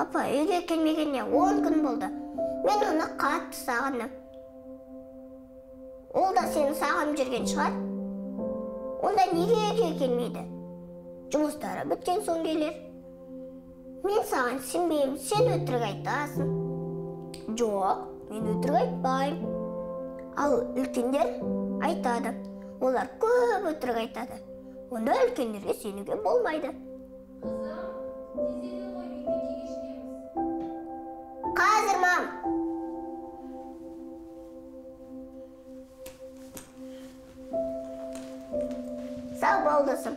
Папа үйге келмегеніне 10 күн болды. Мен оны қатты сағындым. Ол да сені сағынып жүрген шығар. Онда неге үйге келмейді? Жұмыстары біткен соң келер. Мен саған сенбеймін, сен өтірік айтасың. Жоқ, мен өтірік айтпаймын. Ал үлкендер айтады. Олар көп өтірік айтады. Онда үлкендерге сенуге болмайды. Қызым, тездетіп қой, мектепке кешігеміз. Қазір, мам. Сау бол, досым.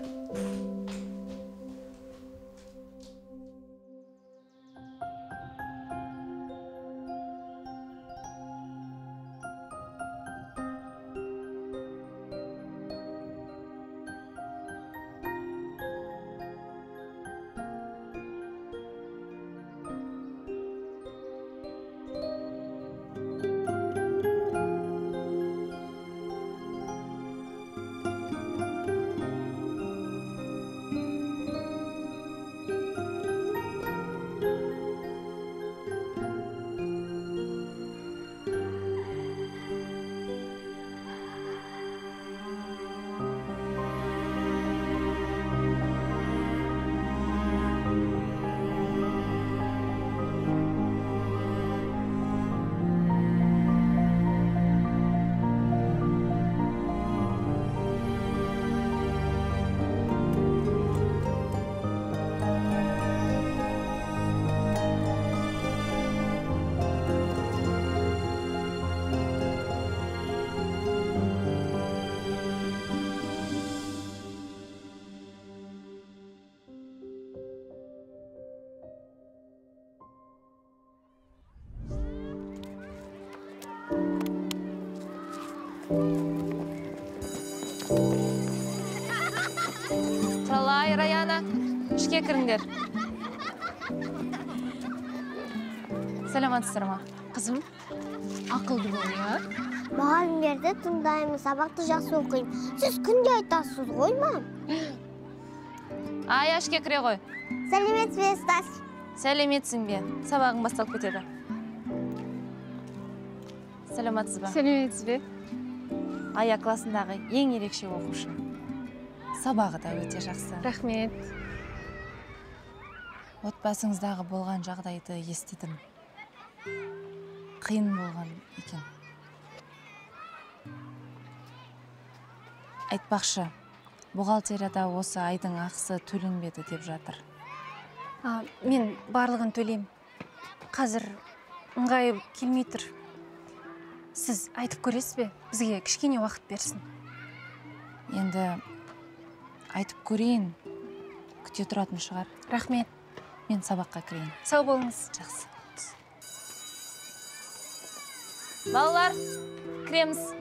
Құралай, Раяна, ішке кіріңдер. Сәлеметсіздер ма? Қызым, ақылды бол, иә? Мұғалімдерді тыңдаймын, сабақты жақсы оқимын. Сіз күнде айтасыз ғой, мам? Ая, ішке кіре ғой. Сәлеметсіз бе, ұстаз? Сәлеметсің бе? Сабағың басталып кетеді. Сәлеметсіз бе? Сәлеметсіз бе? Ая классындағы ең ерекше оқушы. Сабағы да өте жақсы. Рахмет. Отбасыңыздағы болған жағдайды естідім. Қиын болған екен. Айтпақшы, бухгалтерияда осы айдың ақысы төленбеді деп жатыр. Мен барлығын төлеймін. Қазір ыңғайы келмей тұр. Сіз айтып көресіз бе? Бізге кішкене уақыт берсін. Енді айтып көрейін, күте тұратын шығар. Рахмет. Мен сабаққа кірейін. Сау болыңыз. Жақсы. Балалар, кіреміз.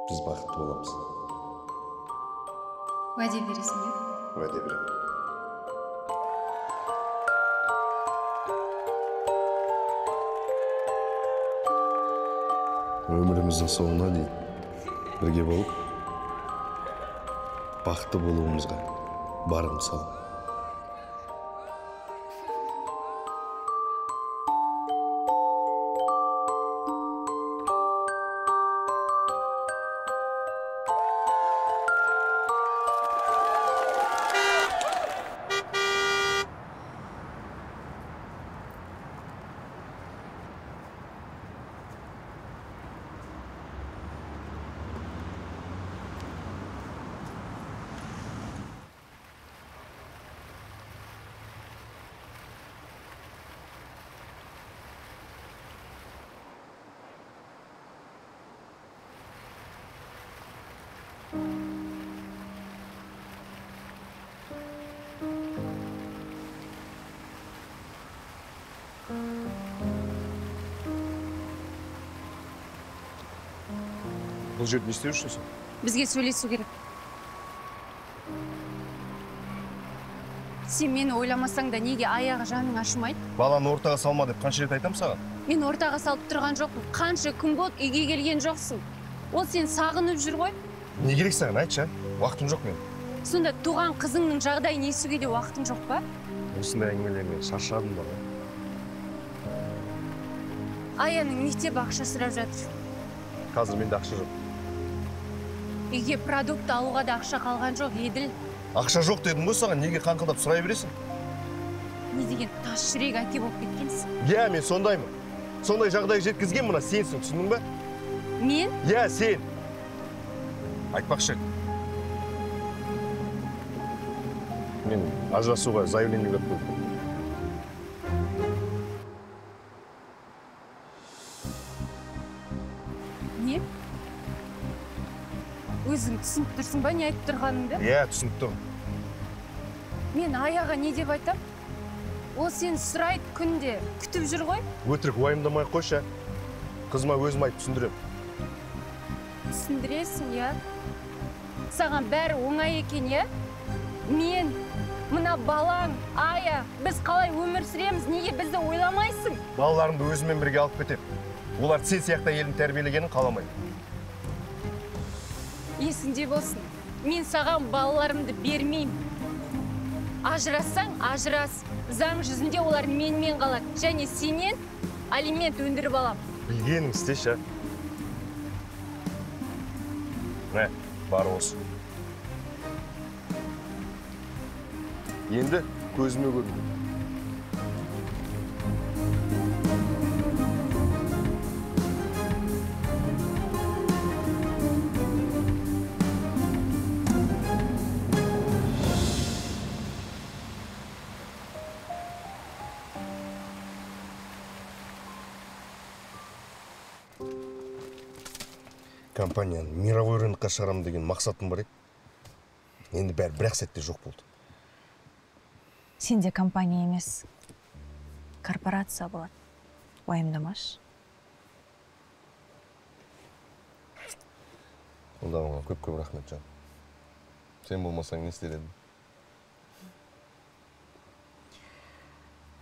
Біз бақытты боламыз. Уәде бересің бе? Уәде беремін. Өміріміздің соңына дейін бірге болып, бақытты болуымызға Барым салам. Бұл жерде не істеп жүрсің сен? Бізге сөйлесу керек. Сен мені ойламасаң да неге аяғы жаның ашымайды? Баланы ортаға салма деп қанша рет айтам саған? Мен ортаға салып тұрған жоқпын. Қанша күн болды үйге келген жоқсың. Ол сен сағынып жүр ғой. Не керек саған, айтшы, уақытым жоқ менің. Сонда туған қызыңның жағдайын естуге де уақытың жоқ па? Осындай әңгімелермен шаршадым бала. Аяның мектеп ақша сұрап жатыр. Қазір менде ақша жоқ. Үйге продукт алуға да ақша қалған жоқ, Еділ. Ақша жоқ дедім ғой саған, неге қаңқылдап сұрай бересің? Не деген тас жүрек әке болып кеткенсің? Иә, мен сондаймын. Сондай жағдайға жеткізген мына сенсің, түсіндің бе? Мен? Иә, сен. Айтпақшы. Мен ажырасуға заявление беріп қойдым. Не? Өзің түсініп тұрсың ба, не айтып тұрғаныңды? Иә, түсініп тұрмын. Мен Аяға не деп айтам? Ол сені сұрайды күнде, күтіп жүр ғой. Өтірік уайымдамай қойшы. Қызыма өзім айтып түсіндірем. Түсіндіресің, иә? Саған бәрі оңай екен, иә? Мен, мына балаң, Ая, біз қалай өмір сүреміз, неге бізді ойламайсың? Балаларымды өзіммен бірге алып кетем. Олар сен сияқты әйелін тәрбиелегенін қаламаймын. Есіңде болсын, мен саған балаларымды бермеймін. Ажырассаң, ажырас. Заң жүзінде олар менімен қалады. Және сенен алимент өндіріп алам. Білгенің істеші. Мә, бар осы. Енді көзіме көрінді. Компанияны мировой рынокқа шығарам деген мақсатым бар еді. Енді бәрі бір-ақ сәтте жоқ болды. Сенде компания емес, корпорация болады. Уайымдамашы. Қолдауыңа көп-көп рахмет, жан. Сен болмасаң не істер едім?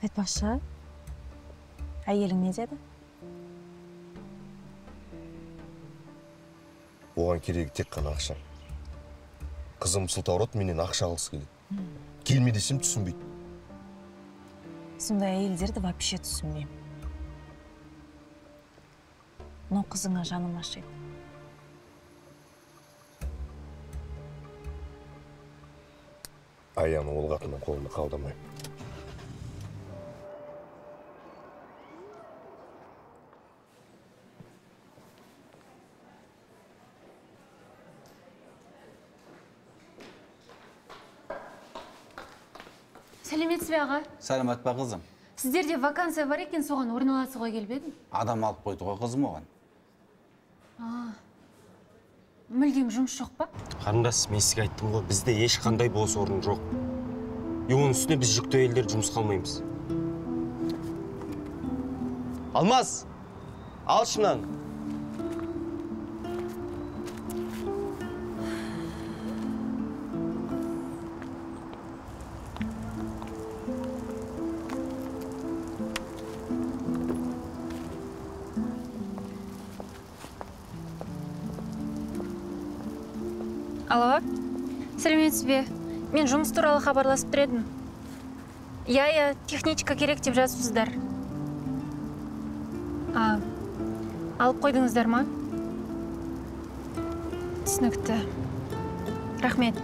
Айтпақшы, әйелің не деді? Оған керегі тек қана ақша. Қызым сылтаурат менен ақша алғысы келеді. Келме десем түсінбейді. Сондай әйелдерді вообще түсінбеймін. Но қызыңа жаным ашиды. Аяны ол қатынның қолына қалдырмаймын. Сәлеметсіз бе, аға? Сәлемет пе, қызым? Сіздерде вакансия бар екен, соған орналасуға келіп едім. Адам алып қойды ғой, қызым, оған. Мүлдем жұмыс жоқ па? Қарындас, мен сізге айттым ғой, бізде ешқандай бос орын жоқ. И оның үстіне біз жүкті әйелдер жұмысқа алмаймыз. Алмаз, алшы мынаны. Алло, сәлеметсіз бе? Мен жұмыс туралы хабарласып тұр едім. Иә, техничка керек деп жазыпсыздар. А, алып қойдыңыздар ма? Түсінікті. Рахмет.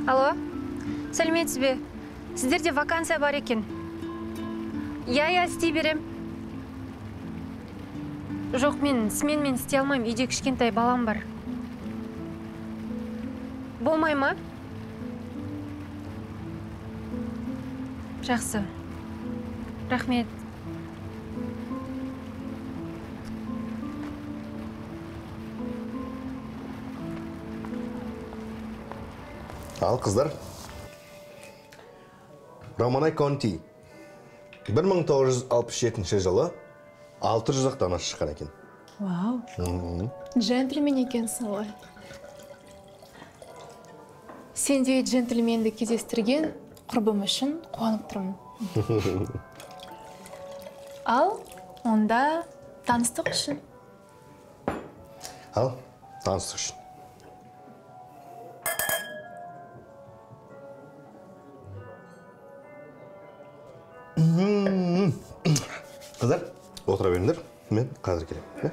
Алло, сәлеметсіз бе? Сіздерде вакансия бар екен. Иә, істей берем. Жоқ, мен сменмен істей алмаймын, үйде кішкентай балам бар. Болмай ма? Жақсы. Рахмет. Ал қыздар, Романе Конти 1967 жылы 600 дана шыққан екен. Вау, джентльмен екенсің ғой. Сендей джентльменді кездестірген құрбым үшін қуанып тұрмын. Ал, онда таныстық үшін. Ал, таныстық үшін. Қыздар, отыра беріңдер, мен қазір келемін.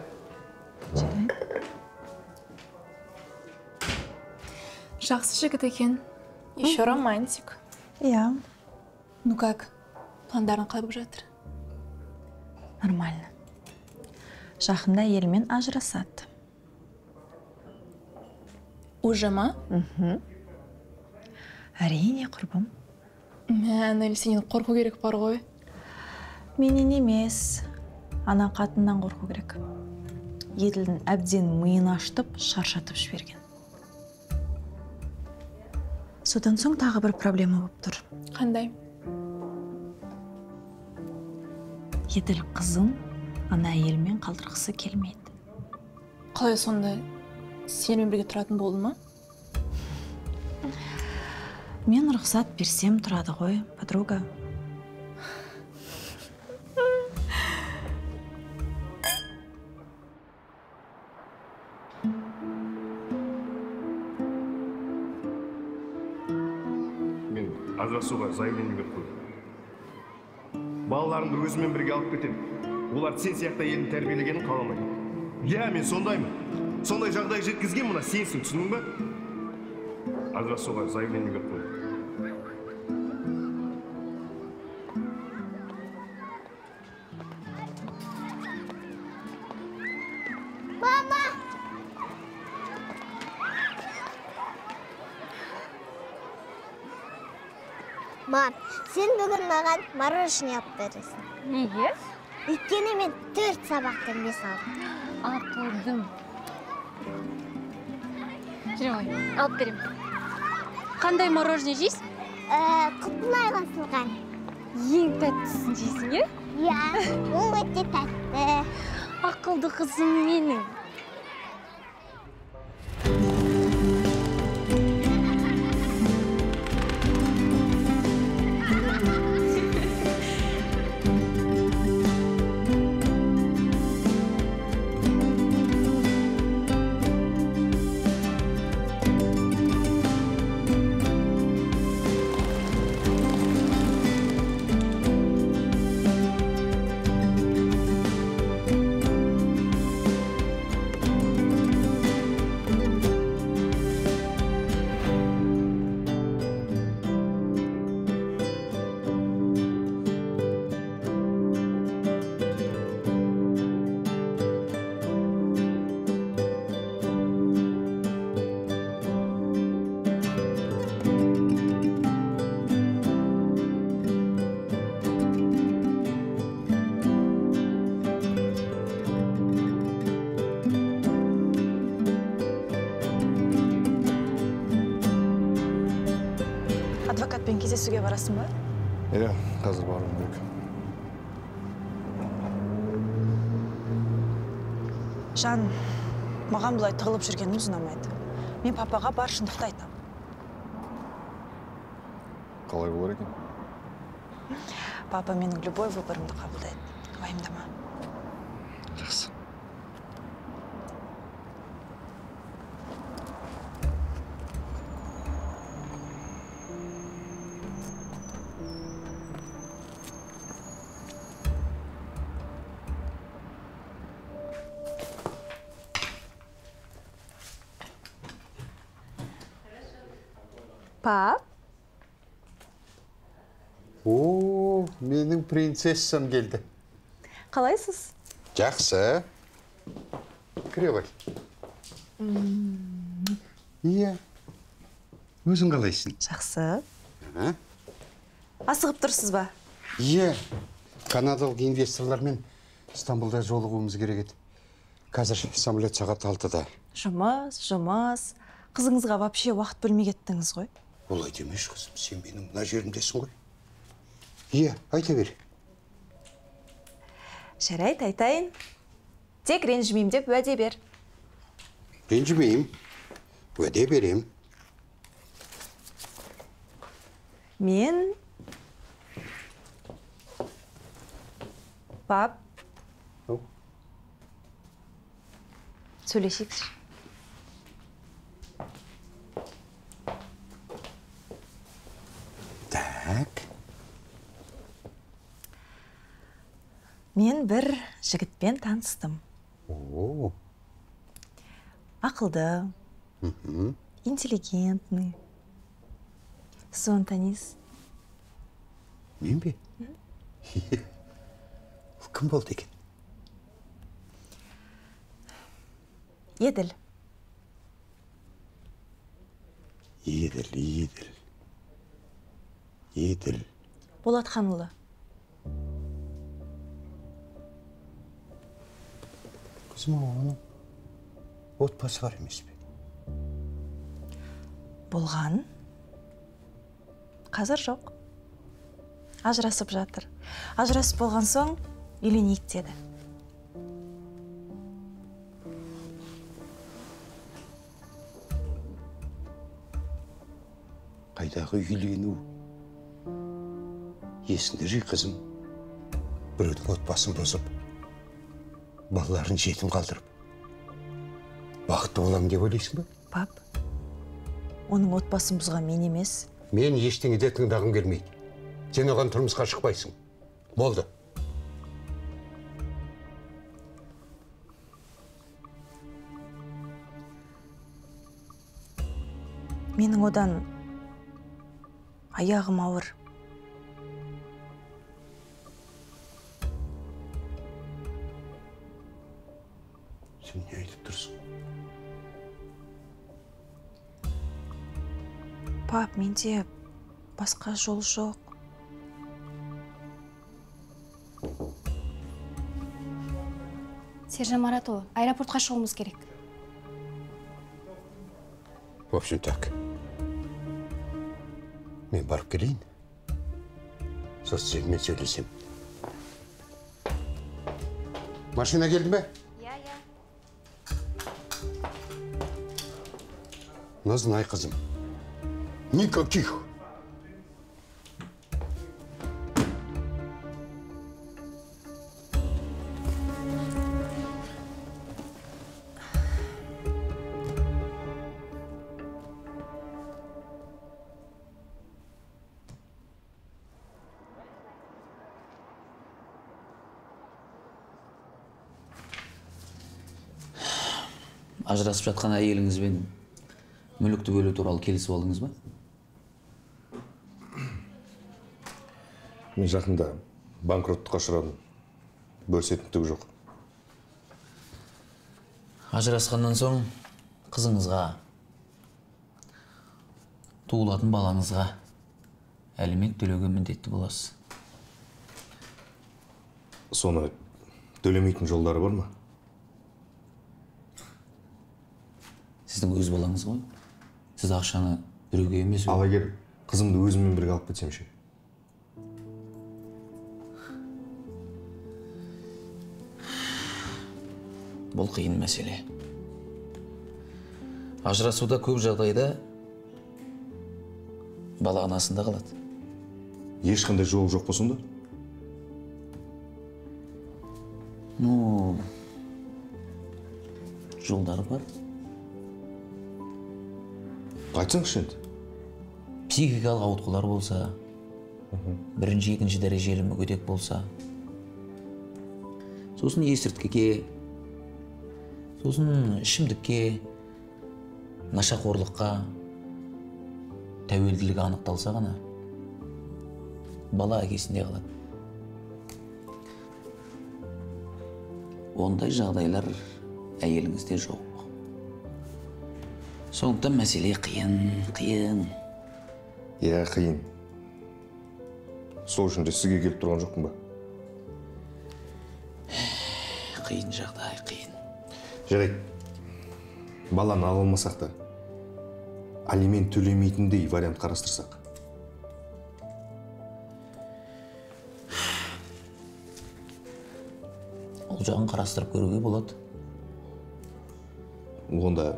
Жақсы жігіт екен. Еще романтик. Иә. Ну как, пландарың қалай болып жатыр? Нормально. Жақында елмен ажырасады. Уже ма? Әрине, құрбым. Мә, Анель, сенен қорқу керек бар ғой. Менен емес, ана қатыннан қорқу керек. Еділдің әбден миын ашытып, шаршатып жіберген. Содан соң тағы бір проблема болып тұр. Қандай? Еділ қызын ана әйелмен қалдырғысы келмейді. Қалай сонда сенімен бірге тұратын болды ма? Мен рұқсат берсем тұрады ғой, подруга. Мен ажырасуға заявление беріп қойдым. Балаларымды өзіммен бірге алып кетемін. Олар сен сияқты әйелін тәрбиелегенін қаламаймын. Иә, мен сондаймын. Сондай жағдай жеткізген мына сенсің, түсіндің бе? Ажырасуға заявление беріп қойдым. Мама! Мам, сен бүгін маған мороженое алып бересің. Неге? Өйткені мен 4 сабақтан 5 алдым. Ақылдым. Жүре ғой, алып берем. Қандай мороженое жейсің? Құлпынай қосылған. Ең тәттісін жейсің, е? Иә, ол өте тәтті. Ақылды қызым менің. Адвокатпен кездесуге барасың ба? Иә, қазір баруым керек. Жан, маған бұлай тығылып жүргеніміз ұнамайды. Мен папаға бар шындықты айтам. Қалай болар екен? Папа менің любой выборымды қабылдайды. Уайымдама. Жақсы. Пап? О, менің принцессам келді. Қалайсыз? Жақсы. Кіре ғой. Иә. Өзің қалайсың? Жақсы. Асығып тұрсыз ба? Иә. Канадалық инвесторлармен Стамбулда жолығуымыз керек еді. Қазір самолет сағат 6-да. Жұмыс, жұмыс. Қызыңызға вообще уақыт бөлмей кеттіңіз ғой. Олай демеші, қызым, сен менің мына жерімдесің ғой. Иә, айта бер. Жарайды, айтайын. Тек ренжімеймін деп уәде бер. Ренжімеймін. Уәде берем. Мен... Пап. Сөйлесейікші. Так. Мен бір жігітпен таныстым. О. Ақылды, интеллигентный. Сіз оны танисыз? Мен бе? Кім болды екен? Еділ. Еділ, Еділ. Еділ. Болатханұлы. Қызым, оның отбасы бар емес пе? Болған. Қазір жоқ. Ажырасып жатыр. Ажырасып болған соң үйленейік деді. Қайдағы үйлену? Есіңді жи, қызым. Біреудің отбасын бұзып, балаларын жетім қалдырып, бақытты боламын деп ойлайсың ба? Пап, оның отбасын бұзған мен емес. Мен ештеңеде тыңдағым келмейді. Сен оған тұрмысқа шықпайсың. Болды. Менің одан аяғым ауыр. Сен не айтып тұрсың? Пап, менде басқа жол жоқ. Сержан Маратұлы, аэропортқа шығуымыз керек. В общем, так. Мен барып келейін. Сосын сенімен сөйлесем. Машина келді ме? Иә, иә. Назнай, қызым. Никаких. Ажырасып жатқан әйеліңізбен мүлікті бөлу туралы келісіп алдыңыз ба? Мен жақында банкроттыққа ұшырадым. Бөлісетін түк жоқ. Ажырасқаннан соң қызыңызға, туылатын балаңызға алимент төлеуге міндетті боласыз. Соны төлемейтін жолдары бар ма? Сіздің өз балаңыз ғой. Сіз ақшаны біреуге емес. Ал егер қызымды өзіммен бірге алып кетсем ше? Бұл қиын мәселе. Ажырасуда көп жағдайда бала анасында қалады. Ешқандай жол жоқ па сонда? Ну, жолдары бар. Айтсаңшы енді. Психикалық ауытқулар болса, бірінші, екінші дәрежелі мүгедек болса, сосын есірткіге, сосын ішімдікке, нашақорлыққа тәуелділігі анықталса ғана бала әкесінде қалады. Ондай жағдайлар әйеліңізде жоқ. Сондықтан мәселе қиын, қиын. Иә, қиын. Сол үшін де сізге келіп тұрған жоқпын ба? Қиын жағдай, қиын. Жарайды. Баланы ала алмасақ та, алимент төлемейтіндей вариант қарастырсақ. Ол жағын қарастырып көруге болады. Онда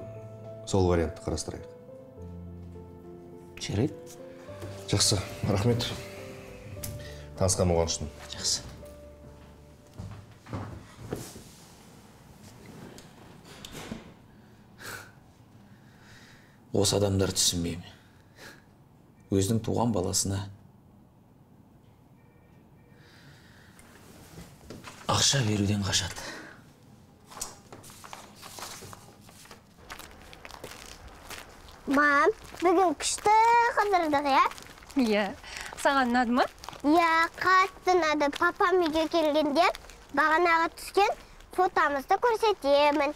сол вариантты қарастырайық. Жарайды. Жақсы, рахмет. Танысқаныма қуаныштымын. Жақсы. Осы адамдар түсінбеймін. Өзінің туған баласына ақша беруден қашады. Мам, бүгін күшті қыдырдық, иә? Иә. Саған ұнады ма? Иә, қатты ұнады. Папам үйге келгенде бағанаға түскен фотомызды көрсетемін.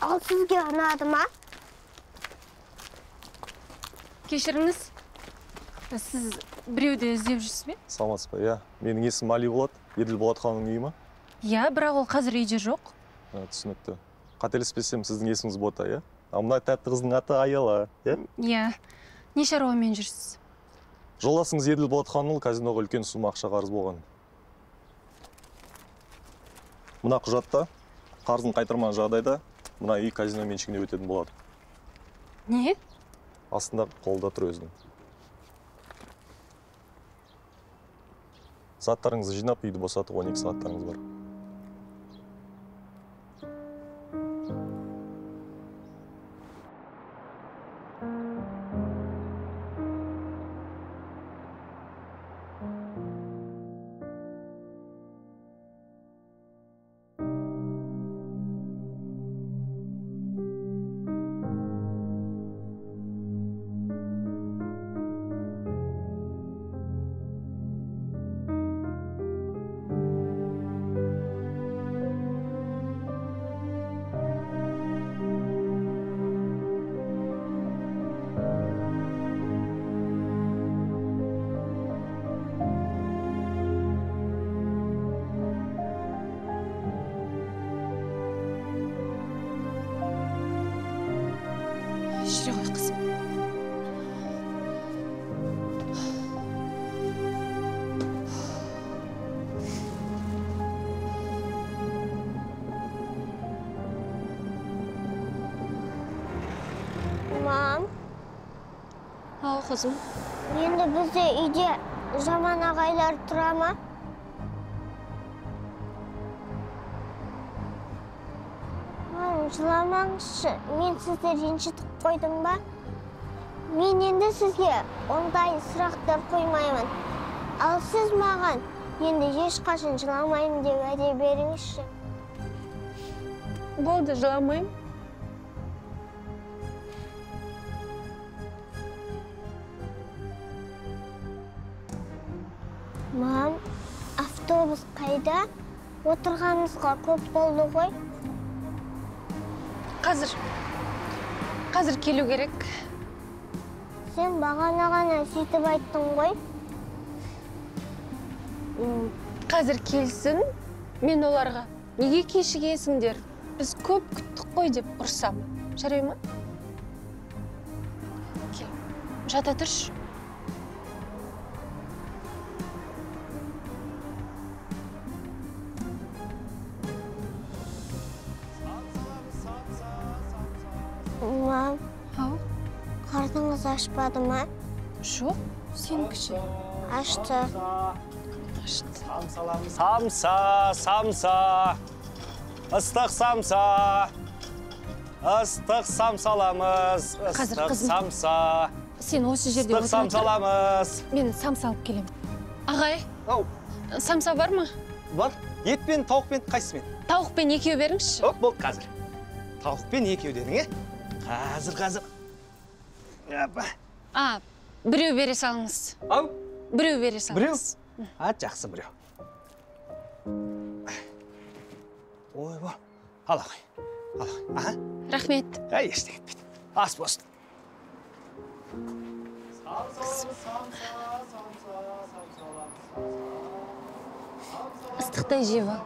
Ал сізге ұнады ма? Кешіріңіз, сіз біреуді іздеп жүрсіз бе? Саламатсыз ба? Иә, менің есімім Али болады. Еділ Болатханның үйі ма? Иә, бірақ ол қазір үйде жоқ. Түсінікті. Қателеспесем, сіздің есіміңіз Бота, иә? Ал мына тәтті қыздың аты Аяла, иә? Иә. Не шаруамен жүрсіз? Жолдасыңыз Еділ Болатханұлы казиноға үлкен сумма ақша қарыз болған. Мына құжатта қарызын қайтармаған жағдайда мына үй казино меншігіне өтетін болады. Не? Астында қолда тұр өзінің. Заттарыңызды жинап үйді босатып 12 сағаттарыңыз бар. Жүре ғой, қызым. Мам. Ау, қызым. Енді бізде үйде жаман ағайлар тұра ма? Мам, жыламаңызшы. Мен сізді ренжітіп қойдым ба? Мен енді сізге ондай сұрақтар қоймаймын. Ал сіз маған енді ешқашан жыламаймын деп уәде беріңізші. Болды, жыламаймын. Мам, автобус қайда? Отырғанымызға көп болды ғой. Қазір келу керек. Сен бағана ғана сөйтіп айттың ғой. Қазір келсін, мен оларға неге кешігесіңдер? Біз көп күттік қой деп ұрсам. Жарай ма? Кел, жата тұршы. Мам. Ау. Қарныңыз ашпады ма? Жоқ, сенікі ше? Ашты. Ашты. Самса, самса. Ыстық самса. Ыстық самсаламыз. Ыстық самса. Сен осы жерде отыра тұр. Ыстық самсаламыз. Мен самса алып келемін. Ағай. Ау. Самса бар ма? Бар. Етпен, тауықпен, қайсысымен? Тауықпен екеу беріңізші. Оп, болды, қазір. Тауықпен екеу дедің, е? Қазір, қазір. Апа. А, біреу бере салыңыз. Ау? Біреу бере салыңыз. Біреу? А, жақсы, біреу. Ойбай. Ала қой. Ала қой. Аха. Рахмет. Әй, ештеңе етпейді. Ас болсын. Ыстықтай жеп ал.